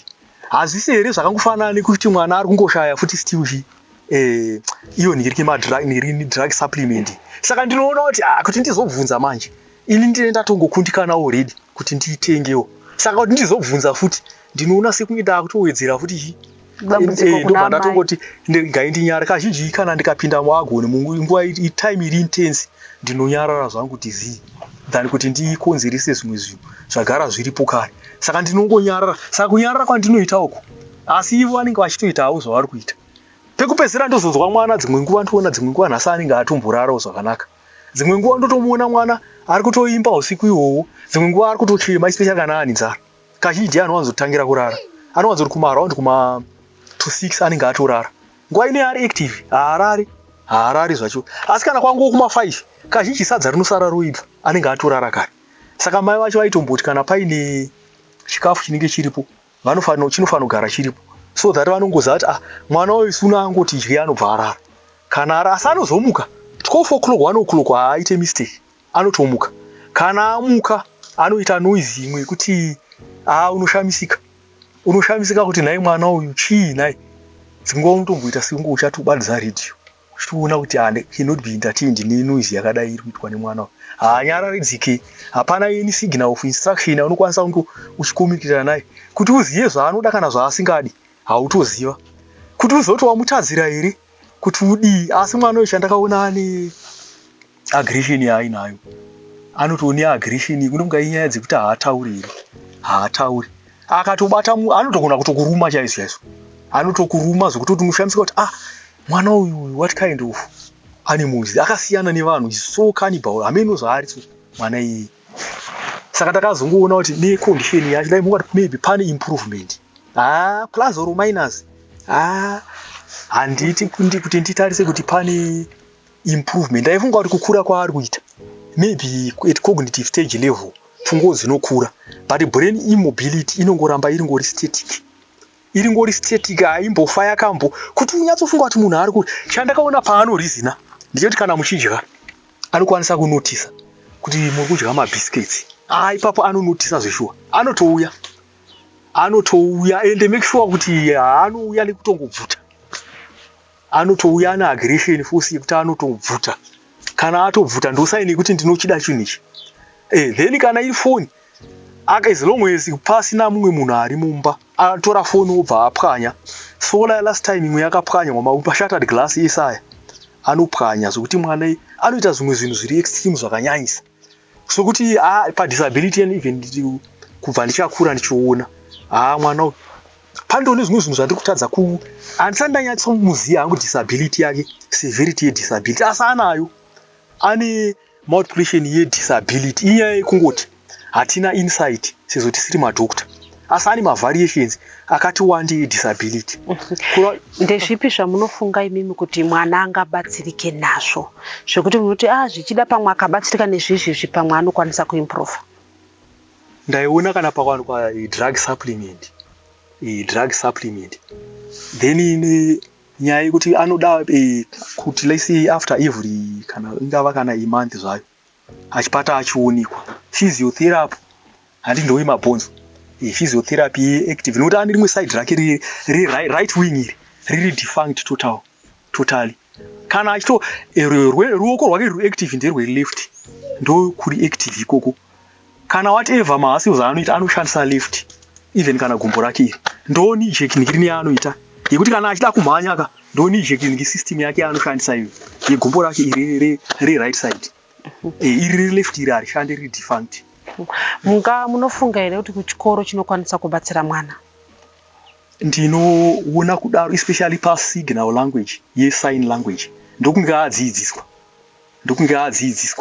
hazvisi here zvakangofanana nekuti mwana ari kungoshaya futi still chi eh, iyo ndiriki madrug ndiriki drug supplement. Saka ndinoona kuti ah, kuti ndizobvunza manje ini ndine ndatongokundikana already kuti ndiitengewo. Saka kuti ndizobvunza futi ndinoona sekunge ndakutowedzera futi chi Dambudziko Eh, kuna ndobva amai. ndatongoti ndegai ndinyare kazhinji kana ndikapinda muagoni munguva time iri intense ndinonyarara zvangu kuti zii than kuti ndikonzerese zvimwe zvinhu zvagara zviripo kare saka ndinongonyarara saka kunyarara kwandinoita uku asi ivo vanenge vachitoita havo zvavari kuita pekupedzisira ndozonzwa mwana dzimwe nguva ndoona dzimwe nguva nhasi anenge atomborarawo zvakanaka dzimwe nguva ndotomuona mwana ari kutoimba usiku ihwohwo dzimwe nguva ari kutochema especially kana ane nzara kazhinji anowanzotangira kurara anowanzoti kuma around kuma to 6 anenge atorara nguva ine ari active haarari haarari zvacho asi kana kwanguva kuma 5 kazhinji sadza rinosara roibva anenge atorara kare saka mai vacho vaitomboti kana paine chikafu chinenge chiripo vanofanira chinofanira kugara chiripo so that vanongoziva kuti ah mwana uyu suna angoti dye anobva arara kana ara asi anozomuka 12 o'clock 1 o'clock haaite mistake anotomuka kana amuka anoita noise imwe yekuti aa unoshamisika unoshamisika kuti nhai mwana uyu chii nhai dzimwe nguva unotomboita sekunge uchatobatidza radio uchitoona kuti ah, cannot be entertained nenoise yakadai iri kuitwa nemwana uyu haanyararidzike hapana any signal of instruction yaunokwanisa kunge uchikomunikitana naye kuti uzive zvaanoda kana zvaasingadi hautoziva kuti uzoti wamutadzira here kuti udii asi mwana uyu chandakaona ane aggression yaainayo anotone aggression kunonga inyaya dzekuti haatauri here haatauri akatobata anotogona kutokuruma chaizvo chaizvo anotokuruma zvekutoti unoshamisika kuti ah mwana uyu what kind of animals akasiyana nevanhu is so cannibal hameno zvaari so mwana iyeye saka takazongoona kuti necondition yacho dai mungati maybe pane improvement ah plus or minus ah handiti kuti nditarise kuti pane improvement ndaifunga kuti kukura kwaari kuita maybe at cognitive stage level pfungwa dzinokura but brain immobility inongoramba iri ngori static iri ngori static haimbofa yakambo kuti unyatsofunga kuti munhu ari ku chandakaona paanorizina ndechekuti kana muchidya anokwanisa kunotisa kuti muri kudya mabiscuits ah ipapo anonotisa zveshuwa anotouya anotouya ende make sure kuti haanouya nekutongobvuta anotouya ane aggression force yekuti anotobvuta. Kana atobvuta, ndosign yekuti ndinochida chinhu ichi. Then kana iri foni, as long as pasina mumwe munhu ari mumba, atora foni obva apwanya. So last time imwe yakapwanywa, mashattered glass ese aya anopwanya, zvokuti mwana anoita zvimwe zvinhu zviri extreme zvakanyanyisa. Sokuti padisability, and even kubva ndichakura ndichiona, haa, mwana uyu pandone zvimwe zvinhu zvandiri kutadza ku handisati ndanyatsomuziva hangu disability yake, severity yedisability, asi anayo, ane multiplication yedisability. Inyaya yekungoti hatina insight sezvo tisiri madoctor, asi ane mavariations akati wandi edisability. Ndezvipi zvamunofunga imimi kuti mwana angabatsirike nazvo, zvekuti munoti a zvichida pamwe akabatsirika nezvizvizvi, pamwe anokwanisa kuimprova? Ndaiona kana pawanikwa drug supplement, drug supplement, then nyaya yekuti anoda kuti, let's say, after every, kana ingava kana imonth zvayo, achipata achionekwa physiotherapy. Handi ndowemabhonzo, physiotherapy yeactive, nokuti ane rimwe side rake right wing iri riri defunct totally. Kana achito ruoko rwake ruri active nderweleft, ndokuri active ikoko. Kana whatever mahassles aanoita, anoshandisa left. Even kana gumbo rake iri, ndo knee jerking rini yaanoita, yekuti kana achida kumhanya ka, ndo knee jerking system yake yaanoshandisa iyo yegumbo rake iri reright side. Iri riri left iri harishandi, riri defunct. Munga munofunga here kuti kuchikoro chinokwanisa kubatsira mwana? Ndinoona kudaro, especially pasignal language yesign language. Ndokunge adzidziswa,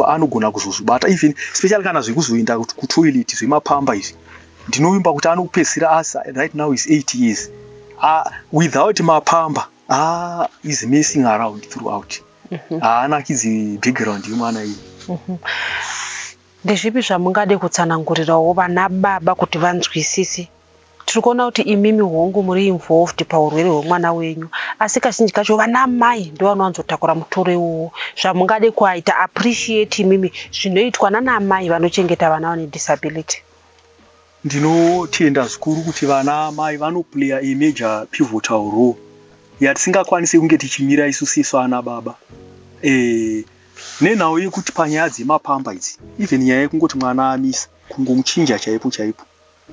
anogona kuzozvibata, even especially kana zvekuzoenda kutoilet, zvemapampers izvi. Ndinovimba kuti anopedzisira asa. Right now is 8 years, without mapampers, is messing around throughout. Haanakidzi background yemwana iyi. Ndezvipi zvamungade kutsanangurirawo vana baba kuti vanzwisise? Tiri kuona kuti imimi, hongu, muri involved paurwere hwemwana wenyu, asi kazhinji kacho vana mai ndo vanowanzotakura mutoro iwowo. Zvamungade kuaita appreciate imimi zvinoitwa nana mai vanochengeta vana vane disability? Ndinotenda zvikuru kuti vana mai vanoplaya a major pivotal role yatisingakwanisi kunge tichimira isu sesu ana baba, nenhau yekuti panyaya dzemapampers idzi, even nyaya yekungoti mwana amisa, kungomuchinja chaipo chaipo,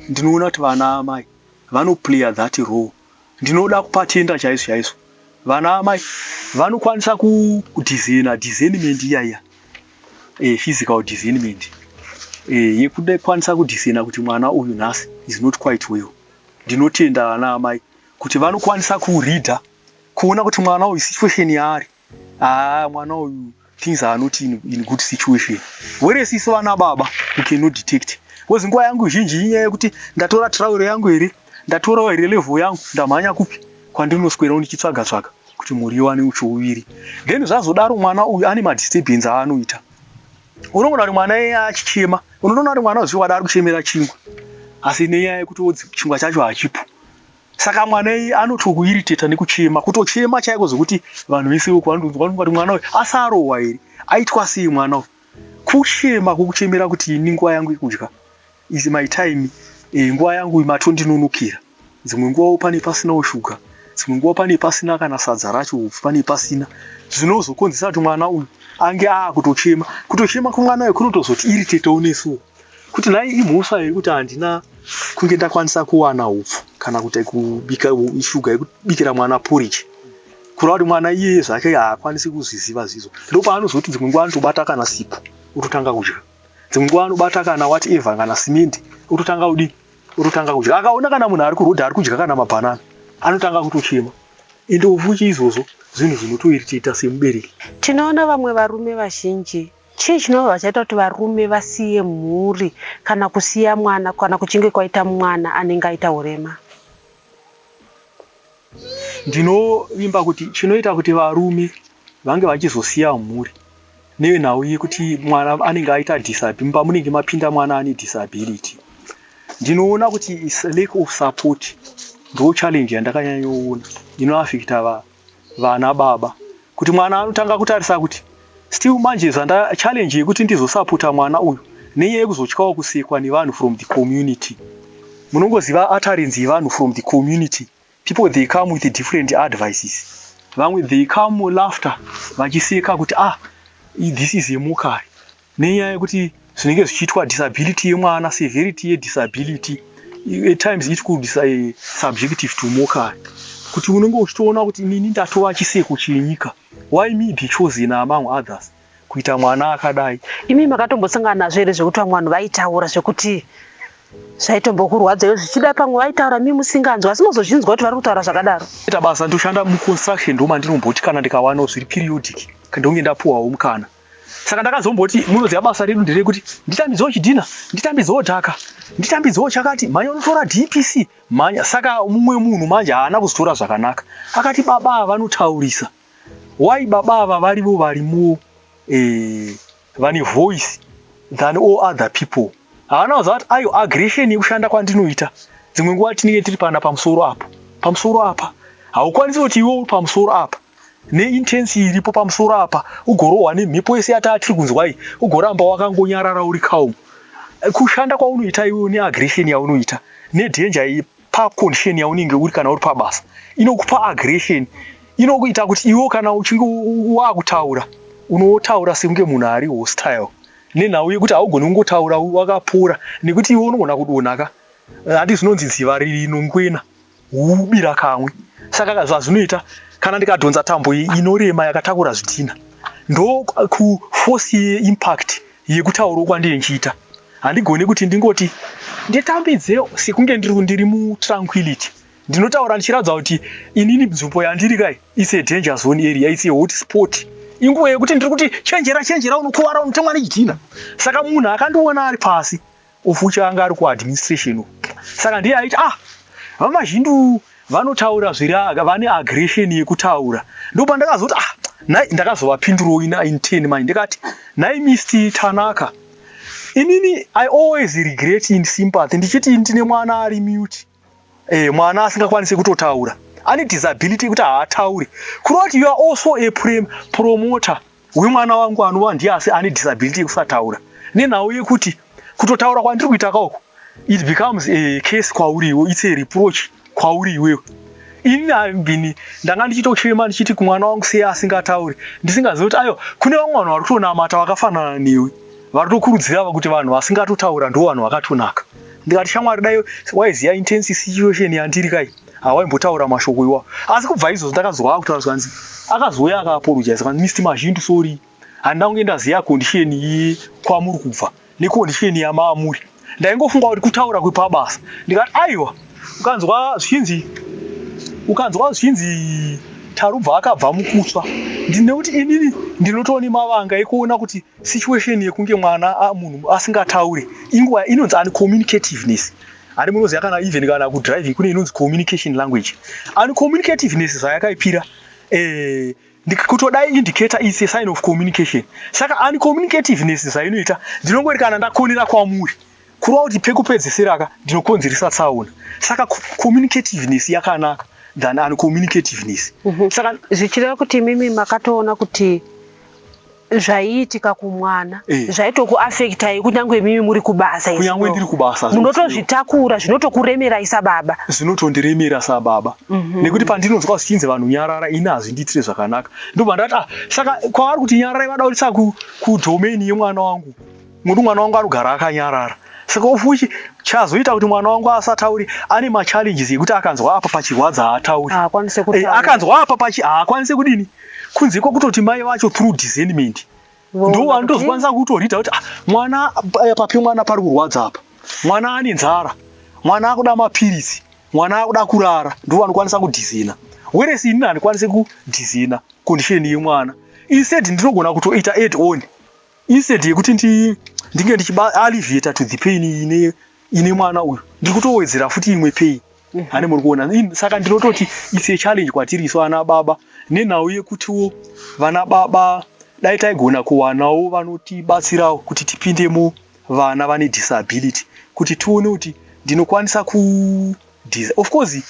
ndinoona kuti vana amai vanoplaya that role. Ndinoda kupatenda chaizvo chaizvo vana amai vanokwanisa kudiscerna, discernment iya iya, physical discernment, yekukwanisa kudiscerna kuti mwana uyu nhasi is not quite well. Ndinotenda vana amai kuti vanokwanisa kureada, kuona kuti mwana uyu, situation yaari, haa, mwana uyu, things are not in good situation, whereas isu vana baba, we cannot detect, because nguva yangu zhinji inyaya yekuti ndatora trowel yangu here, ndatorawo here level yangu, ndamhanya kupi kwandinoswerawo ndichitsvaga tsvaga kuti mhuri iwane uchouviri. Then zvazodaro, mwana uyu ane madisturbance aanoita. Unoona kuti mwana iye achichema, unotoona kuti mwana zviwada ari kuchemera chingwa, asi nenyaya yekuti chingwa chacho hachipo, saka mwana iye anotokuirritata nekuchema, kutochema chaiko zvokuti vanhu vese uko vanonzwa kuti mwana uyu asarohwa here, aitwa sei mwana uyu. Kuchema kwokuchemera kuti ini nguva yangu yekudya is my time, nguva yangu matondinonokera. Dzimwe nguvawo pane pasinawo shuga, dzimwe nguva pane pasina kana sadza racho, upfu pane pasina, zvinozokonzesa kuti mwana uyu ange aakutochema. Kutochema kwemwana uyu kunotozoti irritatawo nesuwo kuti nhai, imhosva here kuti handina kunge ndakwanisa kuwana upfu kana kuti kubika shuga yekubikira mwana porridge? Kureva kuti mwana iyeye zvake haakwanisi kuzviziva zvizvo. Ndopaanozoti dzimwe nguva anotobata kana sipo, ototanga kudya. Dzimwe nguva anobata kana whatever, kana simende, ototanga kudini, ototanga kudya. Akaona kana munhu ari kurodha ari kudya kana mabhanana, anotanga kutochema. Ende ofuchi izvozvo zvinhu zvinotoirritata semubereki. Tinoona vamwe varume vazhinji. Chii chinova chaita kuti varume vasiye mhuri kana kusiya mwana, kana kuchinge kwaita mwana anenge aita urema? Ndinovimba kuti chinoita kuti varume vange vachizosiya mhuri nenhau yekuti mwana anenge aita disability, pamunenge mapinda mwana ane disability, ndinoona kuti is lack of support. Ndo challenge yandakanyanyoona inoaffecta vana baba, kuti mwana anotanga kutarisa kuti still manje zvanda challenge yekuti ndizosapota mwana uyu, nenyaya yekuzotyawo kusekwa nevanhu from the community. Munongoziva utterance yevanhu from the community. People, they come with different advices. Vamwe, they come laughter, vachiseka kuti, ah, This is a mockery nenyaya yekuti zvinenge zvichiitwa, disability yemwana, severity yedisability, at times it could be subjective to mockery, kuti unenge uchitoona kuti inini ndatova chiseko chenyika. Why me be chosen among others kuita mwana akadai? Imi makatombosangana nazvo here zvekuti vamwe vanhu vaitaura zvekuti zvaitombokurwadzaiwo, zvichida pamwe vaitaura mi musinganzwa, asi mozozvinzwa kuti vari kutaura zvakadaro? Ita basa, ndoshanda muconstruction, ndo mandinomboti kana ndikawanawo zviri periodic, ndonge ndapuwawo mukana. Saka ndakazomboti, munoziva basa redu nderekuti nditambidzewo chidhina, nditambidzewo dhaka, nditambidzewo chakati, mhanya unotora DPC, mhanya. Saka mumwe munhu manje haana kuzotora zvakanaka, akati baba ava vanotaurisa. Why baba ava varivo varimo vane voice than all other people? Haana kuziva kuti ayo aggression yekushanda kwandinoita. Dzimwe nguva tinenge tiri pana pamusoro apo, pamusoro apa haukwanisi kuti iwe uri pamusoro apa neintensi iripo pamusoro apa, ugorohwa nemhepo yese yataa tiri kunzwa iyi, ugoramba wakangonyarara uri calm. Kushanda kwaunoita iwe neaggression yaunoita nedanger iyi pacondition yaunenge uri kana uri pabasa inokupa aggression, inokuita kuti iwe kana uchinge wakutaura unotaura sekunge munhu ari hostile, nenhau yekuti haugoni kungotaura wakapora, nekuti iwe unogona kudonha ka. Handi zvinonzi dziva rinongwena hubira kamwe? Saka zvazvinoita, kana ndikadhonza tambo iyi inorema yakatakura zvidhina, ndo kuforce yeimpact yekutaurawo kwandiri ndichiita, handigoni kuti ndingoti nditambidze sekunge ndiri mutranquility. Ndinotaura ndichiratidza kuti inini nzvimbo yandiri kai, it's a danger zone area, it's a hot spot, inguva yekuti ndiri kuti chenjera, chenjera, unokuvara, unotemwa nechidhina. Saka munhu akandiona ari pasi, of which anga ari kuadministration uku, saka ndiye aiti, "Ah, vaMazhindu vanotaura zviri, vane aggression yekutaura." Ndopandakazoti, "Ah, nai." Ndakazovapindurawo in 10 mai, ndikati, "Nai Mr Tanaka, inini I always regret in sympathy ndichiti ndine mwana ari mute, mwana asingakwanisi kutotaura, ane disability yekuti haatauri. Kureva kuti you are also a promoter wemwana wangu anova ndiye asi ane disability yekusataura, nenhau yekuti kutotaura kwandiri kuita kauku, it becomes a case kwauri iwe, it's a reproach kwauri iwewe. Ini bini ndanga ndichitochema ndichiti kumwana wangu sei asingatauri, ndisingazivi kuti aiwa, kune vamwe vanhu vari kutonamata vakafanana newe, vari kutokurudzira kuti vanhu vasingatotaura ndo vanhu vakatonaka." Ndikati, "Shamwari, dai waiziva intense situation yandiri kai, hawaimbotaura mashoko iwawo." Asi kubva izvozvo ndakazwa akutaura, zvikanzi akazouya akaapologize, kanzi, "Mr Mazhindu, sorry, handina kunge ndaziva condition yekwamuri kubva necondition yamaamuri. Ndaingofunga kuti kutaura kwepabasa." Ndikati, "Aiwa, ukanzwa zvichinzi Tarubva akabva mukutsva, ndinekuti inini ndinotoone mavanga ekuona kuti situation yekunge mwana munhu asingatauri, inguva inonzi uncommunicativeness. Hani munoziva kana even kana kudriving kune inonzi communication language? Uncommunicativeness zvayakaipira, kutodai indicator is a sign of communication. Saka uncommunicativeness zvainoita, ndinongori kana ndakonera kwamuri, kureva kuti pekupedzisira ka ndinokonzeresa tsaona. Saka communicativeness yakanaka than uncommunicativeness." Saka Zvichireva kuti imimi makatoona kuti zvaiitika kumwana zvaitokuafectai kunyange imimi muri kubasa. Kunyange ndiri kubasa. Munotozvitakura, zvinotokuremerai sababa. Zvinotondiremera sababa, nekuti pandinonzwa zvichinzi vanhu nyarara, ini hazvindiitire zvakanaka. Ndobva ndati, "Ah, saka kwavari kuti nyararai, vada kuisa kudomain yemwana wangu, nokuti mwana wangu anogara akanyarara. Saka of which chazoita kuti mwana wangu asatauri, ane machallenges ekuti akanzwa apa pachirwadza haatauri." Haakwanise kutaura. Akanzwa apa pachi haakwanise kudini, kunze kwekutoti mai vacho through discernment ndo vanotozokwanisa kutoreada kuti, ah, mwana papi, mwana pari kurwadza apa, mwana ane nzara, mwana akuda mapiritsi, mwana akuda kurara. Ndo vanokwanisa kudiscerna, whereas inini handikwanisi kudiscerna condition yemwana. Instead ndinogona kutoita add on, instead yekuti ndinge ndichiba alleviate to the pain ine mwana uyu, ndiri kutowedzera futi imwe pain. Hani muri kuona? Saka ndinototi it's a challenge kwatiri isu ana baba, nenhau yekutiwo vana baba dai taigona kuwanawo vanotibatsirawo kuti tipindemo vana vane disability, kuti tione kuti ndinokwanisa ku of course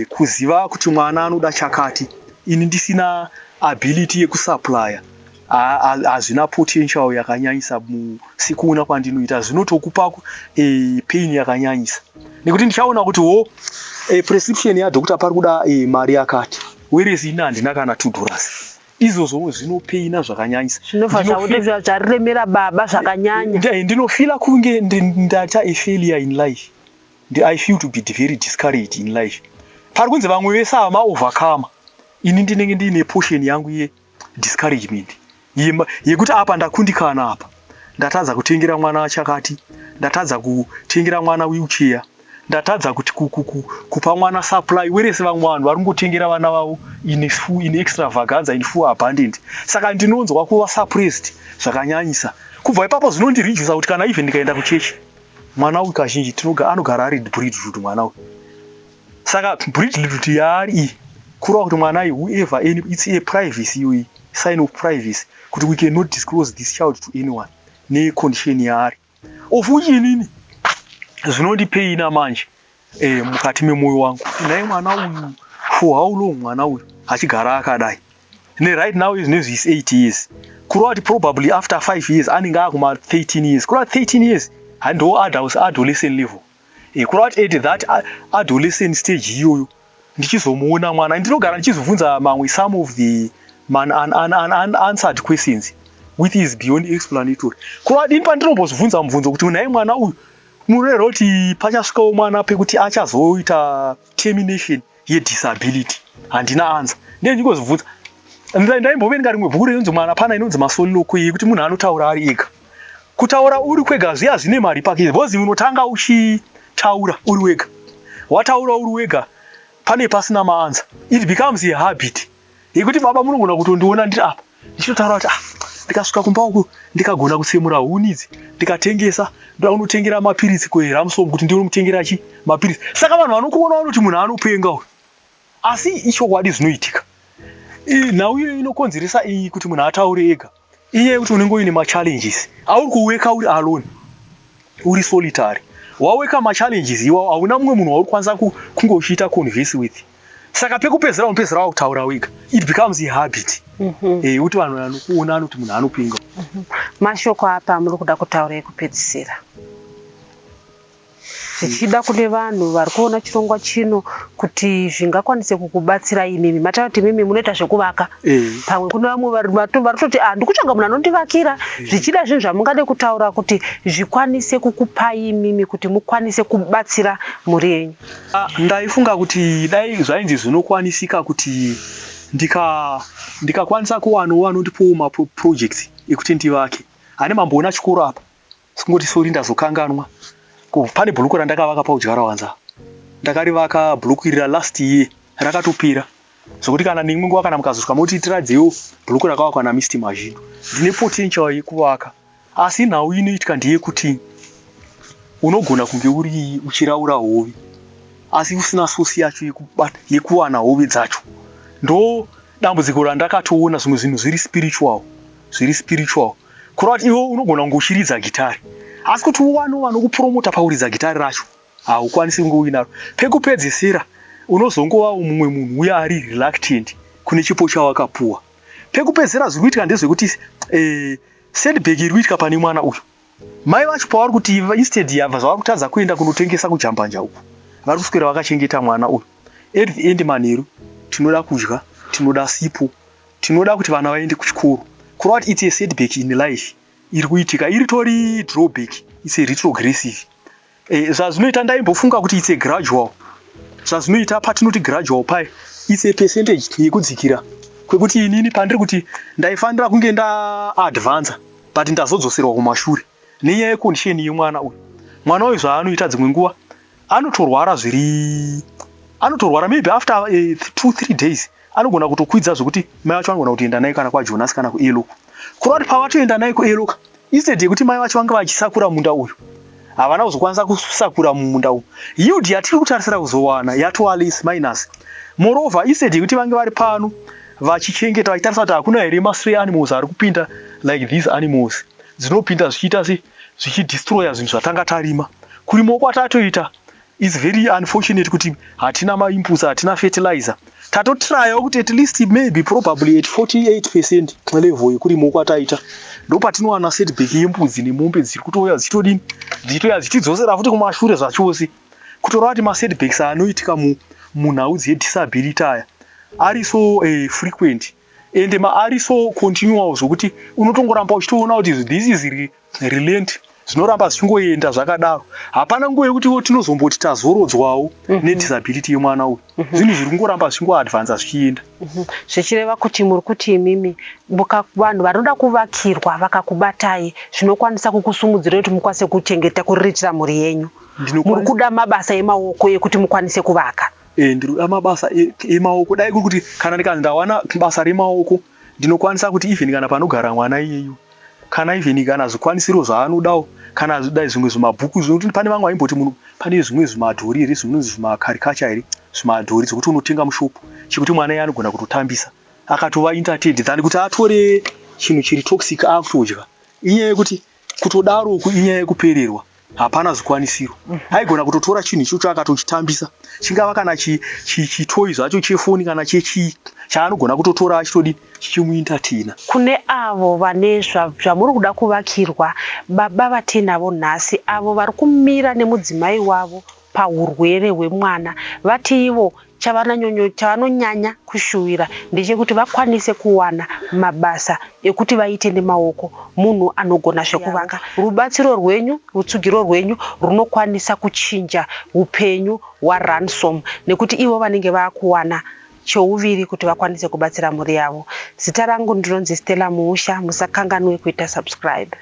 kuziva kuti mwana anoda chakati, ini ndisina ability yekusupplya, hazvina potential yakanyanyisa. Sekuona kwandinoita, zvinotokupa pain yakanyanyisa, nekuti ndichaona kuti wo prescription yadoctor pari kuda mari yakati, whereas ini handina kana $2. Izvozvo zvinopaina zvakanyanyisa. Zvinobva zvaremera baba zvakanyanya. Ndinofeela kunge ndaita a failure in life. I feel to be very discouraged in life. Pari kunzi vamwe vese ava maovercomer, ini ndinenge ndiine portion yangu yediscouragement yekuti apa ndakundikana, apa ndatadza kutengera mwana chakati, ndatadza kutengera mwana wheelchair, ndatadza kuti kupa mwana supply, whereas vamwe vanhu vari kungotengera vana vavo in full, in extravaganza, in full abundant. Saka ndinonzwa kuva suppressed zvakanyanyisa. Kubva ipapo zvinondiredusa kuti kana even ndikaenda kuchechi, mwana uyu kazhinji anogara ari bridled mwana uyu. Saka bridled yaari iyi kureva kuti mwana uyu, whoever any, it's a privacy iyoyi, sign of privacy, kuti we cannot disclose this child to anyone necondition yaari, of which inini zvinondipaina manje mukati memwoyo wangu. Nhai, mwana uyu, for how long mwana uyu achigara akadai? Neright now izvinezvi is 8 years, kureva kuti probably after 5 years anenge akuma 13 years. Kureva 13 years ndo adolescent level. Kureva kuti at that adolescent stage iyoyo ndichizomuona mwana, ndinogara ndichizobvunza mamwe, some of the unanswered questions which is beyond explanatory. Kureva dini pandinombozvibvunza mubvunzo kuti nhai, mwana uyu, munoreva kuti pachasvikawo mwana pekuti achazoita termination yedisability? Handina answer. Ndiye ndingozvibvunza. Ndaimboverenga rimwe bhuku rinonzi mwana pana inonzi masoliloquy, yekuti munhu anotaura ari ega. Kutaura uri kwega zviya zvine mari pake, because unotanga uchitaura uri wega. Wataura uri wega, pane pasina maanswer, it becomes a habit yekuti baba munogona kutondiona ndiri apa ndichitotaura kuti, ah, ndikasvika kumba uku, ndikagona kutsemura huni idzi, ndikatengesa, ndoda kunotengera mapiritsi kuRamsom, kuti ndinomutengera chi mapiritsi. Saka vanhu vanokuona vanoti munhu anopenga uyu, asi ichokwadi zvinoitika. Nhau iyoyo inokonzeresa iyi kuti munhu ataure ega inyaya yekuti unenge uine machallenges auri kuweka uri alone, uri solitary. Waweka machallenges iwawo, hauna mumwe munhu wauri kukwanisa kunge uchiita converse with. Saka pekupedzera unopedzera wakutaura wega. It becomes a habit yekuti vanhu vanokuona anoti munhu anopenga. Mashoko apa muri kuda kutaura ekupedzisira, zvichida kune vanhu vari kuona chirongwa chino, kuti zvingakwanise kukubatsira imimi? Mataura kuti imimi munoita zvekuvaka. Pamwe kune vamwe vari kutoti, ah, ndikutsvaga munhu anondivakira. Zvichida zvinhu zvamungade kutaura kuti zvikwanise kukupai imimi kuti mukwanise kubatsira mhuri yenyu. Ah, ndaifunga kuti dai zvainzi zvinokwanisika kuti ndikakwanisa kuwanawo vanondipawo maprojects ekuti ndivake. Hane mamboona chikoro apa, singoti sorry, ndazokanganwa. Pane bhuruku randakavaka paudyara wanza, ndakarivaka bhuruku iri last year, rakatopera zvokuti kana neimwe nguva kana mukazosvika moti tiradzewo bhuruku rakavakwa naMr Mazhindu. Ndine potential yekuvaka, asi nhau inoitika ndeyekuti unogona kunge uri uchiraura hove asi usina source yacho yekubata, yekuwana hove dzacho. Ndo dambudziko randakatoona. Zvimwe zvinhu zviri spiritual, zviri spiritual. Kureva kuti iwe unogona kunge uchiridza gitari, asi kuti uwanewo vanokupromota pakuridza gitari racho haukwanisi kunge uinaro. Pekupedzisira unozongovawo mumwe munhu uya ari reluctant kune chipo chawakapuwa. Pekupedzisira zviri kuitika ndezvekuti setback iri kuitika pane mwana uyu, mai vacho pavari kuti instead yabva zvavari kutadza kuenda kunotengesa kujambanja uku, vari kuswera vakachengeta mwana uyu. At the end, manheru tinoda kudya, tinoda sipo, tinoda kuti vana vaende kuchikoro. Kureva kuti it's a setback in life iri kuitika, iri tori drawback, it's a retrogressive. Zvazvinoita, ndaimbofunga kuti it's a gradual. Zvazvinoita, patinoti gradual pai, it's a percentage yekudzikira kwekuti inini pandiri kuti ndaifanira kunge ndaadvansa, but ndazodzoserwa kumashure nenyaya yecondition yemwana uyu. Mwana uyu zvaanoita, dzimwe nguva anotorwara zviri, anotorwara maybe after 2-3 days anogona kutokwidza zvekuti mai vacho vanogona kutoenda naye kana kwaJonas kana kuEloka. Kureva kuti pavatoenda naye kuEloka, instead yekuti mai vacho vange vachisakura munda uyu, havana kuzokwanisa kusakura mumunda uyu. Yield yatiri kutarisira kuzowana yatova less, minus. Moreover, instead yekuti vange vari pano vachichengeta, vachitarisa kuti hakuna here mastray animals ari kupinda, like these animals dzinopinda zvichiita se zvichidestroya zvinhu zvatanga tarima. Kurimawo kwatatoita is very unfortunate kuti hatina mainputs, hatina fertilizer. Tatotryawo kuti at least maybe probably at 48% level yekurimawo kwataita, ndo patinowana setback yembudzi nemombe dziri kutouya dzichitodini, dzichitouya dzichidzosera futi kumashure zvachose. Kutoreva kuti masetbacks anoitika munhau dzedisability aya ari so frequent. Ende maari so continual zvokuti unotongoramba uchitoona kuti this is relent, zvinoramba zvichingoenda zvakadaro. Hapana nguva yekuti iwo tinozomboti tazorodzwawo nedisability yemwana uyu. Zvinhu zviri kungoramba zvichingoadvansa zvichienda. Zvichireva kuti muri kuti imimi vanhu vanoda kuvakirwa vakakubatai, zvinokwanisa kukusumudzirai kuti mukwanise kuchengeta, kuriritira mhuri yenyu. Muri kuda mabasa emaoko ekuti mukwanise kuvaka. Ndiri kuda mabasa emaoko. Dai kuri kuti kana ndikanzi ndawana basa remaoko, ndinokwanisa kuti even kana panogara mwana iyeyu, kana even kana zvikwanisiro zvaanodawo, kana dai zvimwe zvimabhuku, zvinokuti pane vamwe vaimboti munhu pane zvimwe zvimadhori here, zvinonzi zvimakarikacha here, zvimadhori zvekuti unotenga mushopu, chekuti mwana iye anogona kutotambisa akatova entertained than kuti atore chinhu chiri toxic akutodya. Inyaya yekuti kutodaro uku inyaya yekupererwa, hapana zvikwanisiro. Aigona kutotora chinhu ichocho akatochitambisa, chingava kana chitoyi zvacho chefoni kana chechii chaanogona kutotora achitodi chichimuentertaina. Kune avo vane zvamuri kuda kuvakirwa, baba vatinavo nhasi avo vari kumira nemudzimai wavo pahurwere hwemwana, vati ivo chavanonyanya kushuvira ndechekuti vakwanise kuwana mabasa ekuti vaite nemaoko. Munhu anogona zvekuvaka. Rubatsiro rwenyu, rutsigiro rwenyu runokwanisa kuchinja upenyu hwaRansom nekuti ivo vanenge vakuwana chouviri kuti vakwanise kubatsira mhuri yavo. Zita rangu ndinonzi Stella Muusha, musakanganwe kuita subscribe.